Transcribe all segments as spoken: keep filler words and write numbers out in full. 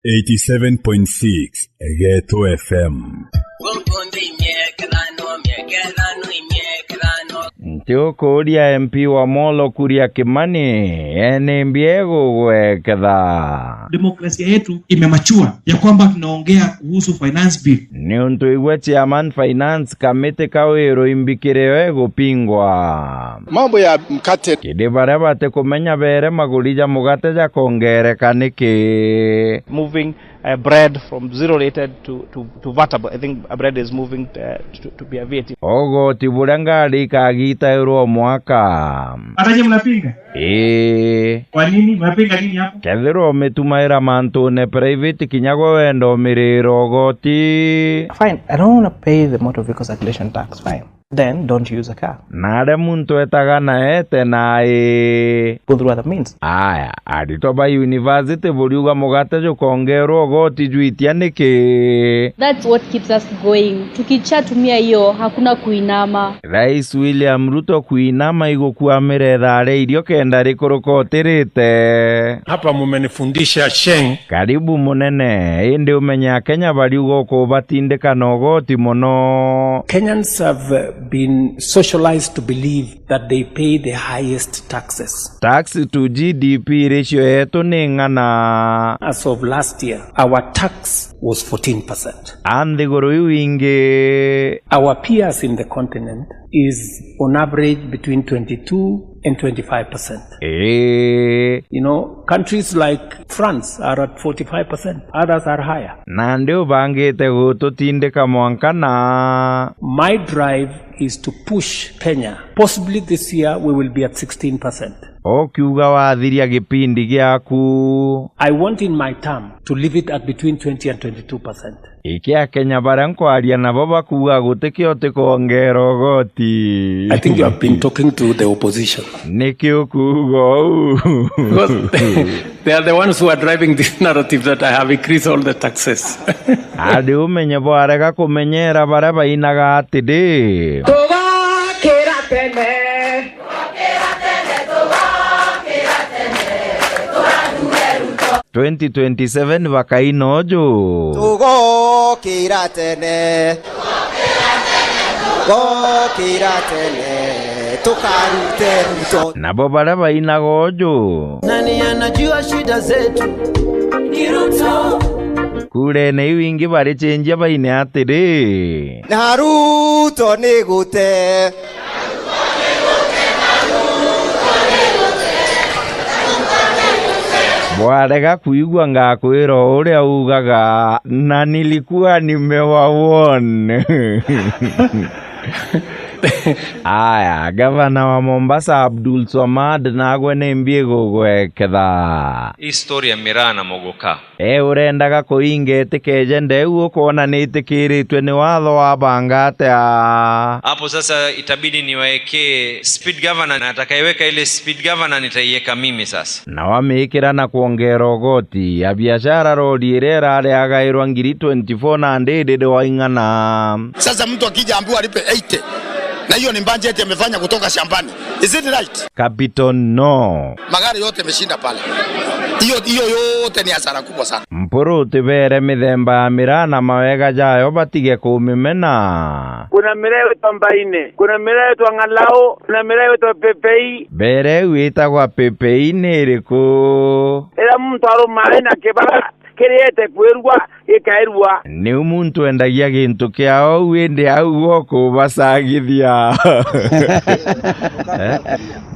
Eighty-seven point six Geto F M. Nti ukuuria M P wa Molo Kuria Kimani, ee nimbi egugweketha? Demokrasia yetu imemature ya kwamba tunaongea kuhusu finance bill. Niuntu igwe chairman finance committee Kawiru imbikire yo igupingwa. Mambo ya mkate. Kiri baria batikumenya beere maguri ja mugate jakongereka niki? Moving, uh, bread from zero rated to, to, to vat, I think a bread is moving, uh, to, to be a V A T. Ugoti buria ngari ikagitairwa o mwaka. Hata nyinyi mnapinga? Ii. Kwa nini? Mnapinga nini hapo? Kethirwa umitumaira mantune private, kinya gwe wenda umirira ugoti. Fine, I don't wanna pay the motor vehicle circulation tax, fine. Then don't use a car. Na aria muntu etaga na ete na ii. Go through other means. Aya, aritwa ba university buriuga mugate jukongerwa ugoti jwitia niki? That's what keeps us going. Tukichatumia hiyo, hakuna kuinama. Rais William Ruto kuinama igukwamira ithaa ria irio kenda rikuruka utirite. Hapa mumenifundisha Sheng. Karibu munene, indi umenye Akenya bariuga ukubatindika na ugoti mono. Kenyans have, uh, been socialized to believe that they pay the highest taxes. Tax to G D P ratio yetu ni ng'ana? As of last year, our tax was fourteen percent. A nthiguru iu ingi? Our peers in the continent is on average between twenty-two and twenty-five percent. Ii. You know, countries like France are at forty-five percent, others are higher. Nandi ubangite gututindika mwanka na? My drive is to push Kenya. Possibly this year we will be at sixteen percent. Ukiuga wathiria gipindi giaku. I want in my term to leave it at between twenty and twenty-two percent. Iki Akenya baria nkwaria nabo bakuuga gutikio utikwongera ugoti. I think you have been talking to the opposition. Niki ukuuga uu? Because they are the ones who are driving this narrative that I have increased all the taxes. Andi umenye bwarega kumenyera baria bainaga atiri. Tugokira tene. Twenty twenty-seven bakaina uju. Tugokira tene. Gokira tene. Tukarute Ruto. Nabo baria bainaga uju. Nani anajua shida zetu? Ni Ruto. Kurene iu ingi baricenjia baine atiri. Na Ruto ni gute. Bwarega kwigua ngakwira uria ugaga, na nilikuwa nimewawarn. Aya, gavana wa Mombasa Abdul Swamad nagwe ni mbi igugweketha. Hii story ya miraa na mogoka. E, urendaga kuinga itikeje ndeu ukwona ni itikiritwe ni watho wabanga atia? Hapo sasa itabidi niwaekee speed governor, na atakayeweka ile speed governor nitaiweka mimi sasa. Na wamikira na kwongera ugoti, a biashara rori iria irari agairwa ngiri twenty-four na ndiri waing'ana. Sasa mtu akija ambiwa alipe eighty, na hiyo ni budget amefanya kutoka shambani. Is it right? Capital no. Magari yote imeshinda pale. Hiyo, hiyo yote ni hasara kubwa sana. Mpuru utibere mithemba ya miraa na mawega jayo batige kumimena. Kuna miraa itwa Mbaine, kuna miraa itwa Ng'alau, kuna miraa itwa Pepei. Bere iu itagwa Pepei ni iriku? Ira muntu aruma ari na kibara kiriete kwirua gikairua. Niu muntu endagia gintu kiao, uu indi au gwe ukubacagithia. Eh?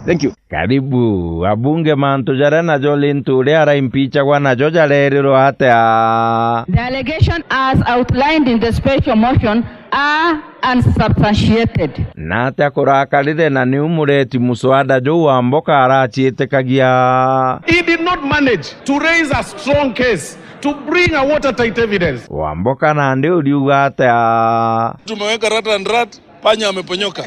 Thank you. Karibu. Abunge, mantu jaria najo Linturi araimpichagwa najo jarerirwa atia? The allegation as outlined in the special motion are unsubstantiated. Na atia kurakarire na niu mureti muswada juu Wamboka araciitikagia? He did not manage to raise a strong case to bring a watertight evidence. Wamboka nandi uriuga atia? Tumeweka rat and rat, panya ameponyoka.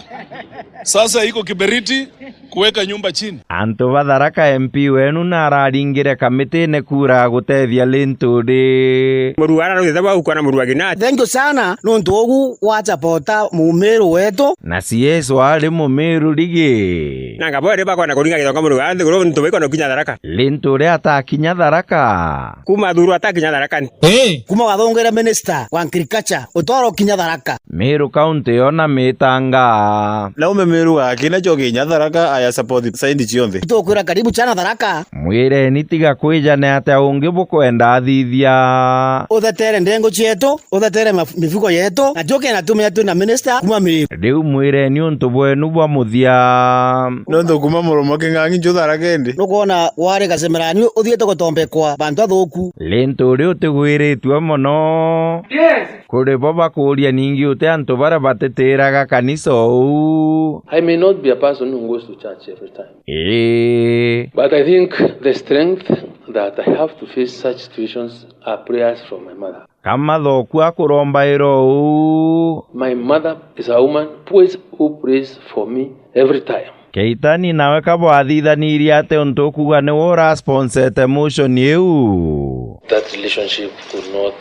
Sasa iko kiberiti, kuweka nyumba chini. Antu ba Tharaka, M P wenu nararingire kamitine kura ya gutethia Linturi. Murua ararugite bau kwana murua gina. Thank you sana nontu ugu wa support mumiru wetu. Na C S O ari mumiru rigi. Na ngabo iri bakwana kuringa githonga murua nthiguru ntu baikwana kinya Tharaka. Linturi atakinya Tharaka. Kuma thuru atakinya Tharaka. Hey. Kuma wathongere minister wa agriculture utwaro kinya Tharaka. Meru County yona mitanga. Naume Meru gakina kyo kinya Tharaka aya support side cionthe. Itukwira karibu chana Tharaka. Mwireni tiga kwijane atia ungi bukwenda athithia. Uthetere ndengo cietu, uthetere maf-, mifugo yetu, na tukena tumenya twina minister kuma Meru. Riu mwireni untu bwenu bwa muthia. Nontu kuma muromo king'ang'i nju Tharaka indi. Nukwona wari gacemerani uthiite gutombekwa bantu athuku. Linturi utigwiritue mono. Yes. Kuri bo bakuuria ningi uti antu baria batitiraga kanisa uu. I may not be a person who goes to church every time. Ii. But I think the strength that I have to face such situations are prayers from my mother. Kamathoku akurombaira uu. My mother is a woman who prays, who prays for me every time. Keitani nawe ka bwathithanirie ati untu ukuuga niwe urasponsete motion iu? That relationship could not,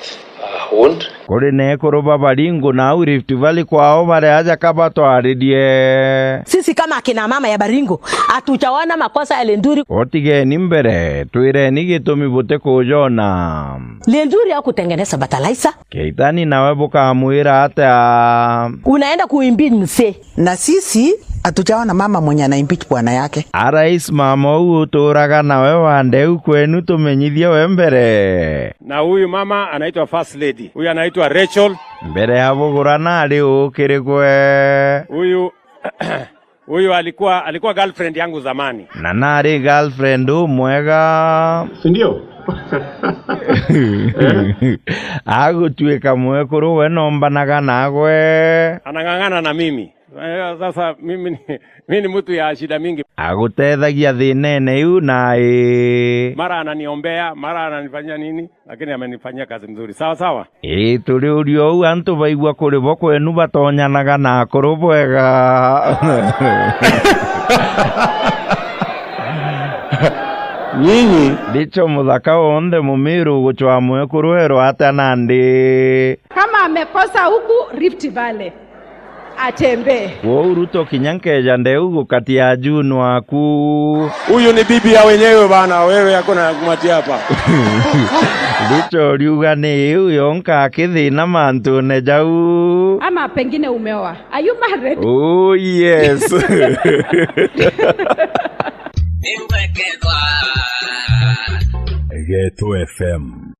uh, hold. Kuri na ekuru ba Baringo na au Rift Valley kwao bari aja ka batwaririe. Sisi kama akina mama ya Baringo, hatujaona makosa ya Linturi. Utigeni mbere, twireni gitumi butikujona. Linturi hakutengeneza fertilizer. Keitani nawe bukamwira atia? Unaenda kuimpeach mzee. Na sisi hatujaona mama mwenye ana impeach bwana yake. Arais mama uu uturaga nawe wande u kwenu tumenyithie we mbere. Na huyu mama anaitwa First Lady. Huyu anaitwa Rachel. Mbere ya bugurana ari uu kiri gwe? Huyu, huyu alikuwa, alikuwa girlfriend yangu zamani. Na nari girlfriend umwega. Si ndio? Agutuika mwekuru we nombanaga nagwe. Anang'ang'ana na mimi. Eh, sasa mimi ni, mimi ni mtu ya shida mingi. Agutethagia thinene iu nai. Mara ananiombea, mara ananifanyia nini, lakini amenifanyia kazi mzuri. Sawa sawa. Ii, turi urio uu antu baigua kuri bo kwenu batonyanaga na akuru bwega. Nyinyi. Ndicho muthaka wonthe mumiru gucwa mwekuru erwa atia nandi? Kama amekosa huku Rift Valley, atembee. Kwou Ruto kinya nkeja ndeu gukatia June waku. Huyu ni bibi ya wenyewe bana, wewe hakuna ya kumatia hapa. Ruto riuga ni iu yonka akithina mantune jau. Ama pengine umeoa. Are you married? Oh, yes. Geto F M.